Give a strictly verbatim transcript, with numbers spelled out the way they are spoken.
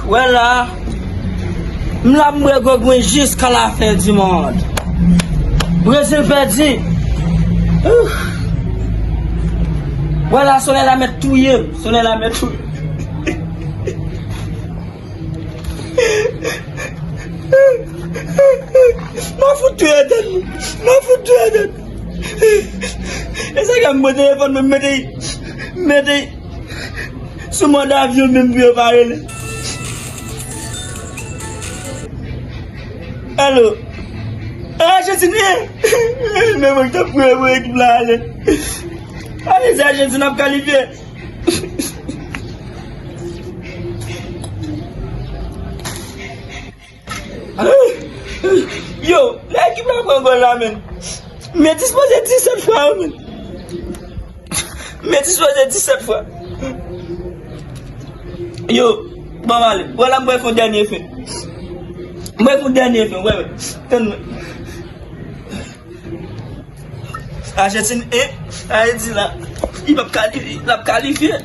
Wè la, m la m bwè gwòg mwen jiska la fen di mond. Brezil pèdi. Wè la, solèy la mèt touye m. Solèy la mèt touye m. M a fout touye tèt mwen. M a fout touye tèt mwen. E sa k ap mwen telefòn mwen mete mete sou mòd avyon menm pou yo pa rele. Alo. Ajantin, e! Men mwen ki t ap priye pou ekip la ale. Ale, se Ajantin ap kalifye. Yo, lè ekip la pran gòl la, men. Men dispoze disèt fwa, men. Men dispoze disèt fwa. Yo, ban m ale. Wè la, m pral fè yon dènye fen. M pral fè yon dènye fen, wè, wè. Tann mwen. Ajantin, e, Ayiti la, li p ap kalifye, l ap kalifye.